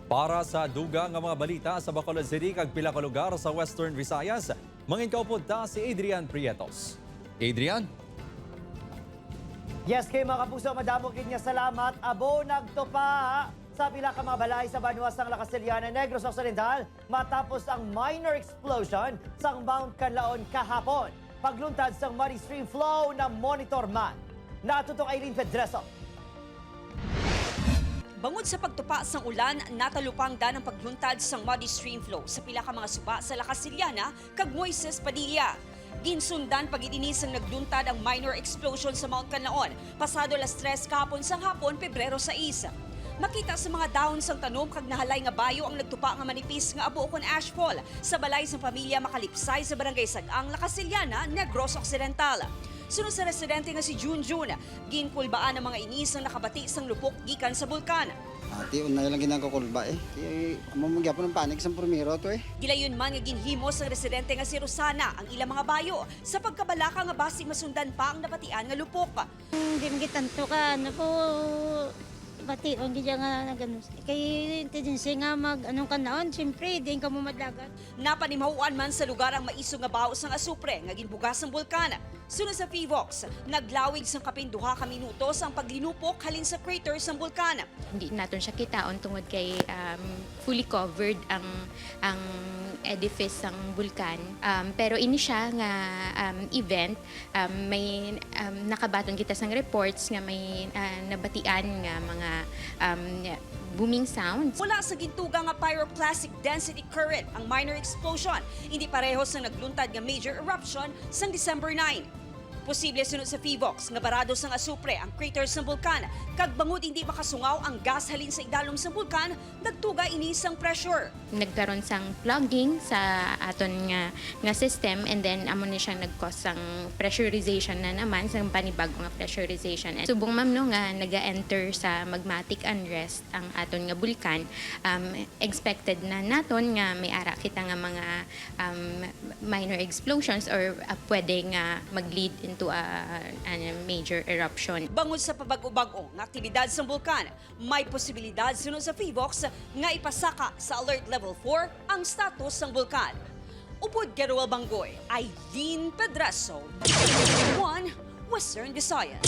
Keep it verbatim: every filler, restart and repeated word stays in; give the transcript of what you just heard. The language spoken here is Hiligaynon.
Para sa dugang nga mga balita sa Bacolod City kag pila ka lugar sa Western Visayas, mangin kaupod ta si Adrian Prietos. Adrian? Yes, kay mga kapuso, madamo gid nga salamat. Abo, nagtupa sa pila ka mga balay sa banwa sang La Castellana, Negros Occidental, matapos ang minor explosion sang Mount Canlaon kahapon. Pagluntad sang muddy stream flow na monitor man. Nato tong Aileen Pedreso. Bangod sa pagtupa sang ulan, natalupangdan ang pagluntad sang muddy stream flow sa pila ka mga suba sa La Castellana kag Moises Padilla. Ginsundan pa gid ini sang nagluntad ang minor explosion sa Mount Canlaon, pasado alas tres kahapon sang hapon, Pebrero sais. Makita sa mga dahon sang tanom kag nahalay nga bayo ang nagtupa nga manipis nga abo ukon ashfall sa balay sang pamilya Makalipsay sa Barangay Sag-ang, La Castellana, Negros Occidental. Sunod sa residente nga si Junjun, ginkulbaan ang mga ini sang nakabati sang lupok gikan sa bulkan. Ati, unay lang ginagakulba eh. Kaya amo man gyapon ang panik sang primero to eh. Gilayon man nga ginhimo sang residente nga si Rosana ang ilang mga bayo sa pagkabalaka nga basi masundan pa ang nabatian nga lupok. Hindi man tanto ka, ano po, bati ang gidya nga nagano. Kay tendency nga mag anong kanaon, siyempre, din ka mo madlagat. Napanimahuan man sa lugar ang maisog nga baho sang asupre nga ginbugas sang bulkan. Sunod sa PHIVOLCS, naglawig sang kapin duha ka minutos ang paglinupok halin sa crater sang bulkan. Hindi naton siya kitaon tungod kay um, fully covered ang ang edifice sang bulkan. Um, pero ini siya nga um, event, um, may um, nakabaton kita sang reports nga may uh, nabatian nga mga um, booming sounds. Wala sa gintuga nga pyroclastic density current ang minor explosion, hindi pareho sa nagluntad nga major eruption sang December nine. Posible sunod sa PHIVOLCS nga barado sang asupre ang crater sang bulkan, kag bangod hindi makasungaw ang gas halin sa idalom sang bulkan, nagtuga ini sang pressure. Nagkaron sang plugging sa aton nga nga system, and then amo ni siyang nag-cause sang pressurization na naman, sang panibago nga pressurization. And subong, ma'am, no, nga naga-enter sa magmatic unrest ang aton nga bulkan, um, expected na naton nga may ara kita nga mga um, minor explosions or uh, pwede nga mag-lead into a, a major eruption. Bangod sa pabag-o-bag-o nga aktibidad sang bulkan, may posibilidad sunod sa PHIVOLCS nga ipasaka sa Alert Level four ang status sang bulkan. Upod kay Roel Banggoy, Aileen Pedraso, One Western Visayas.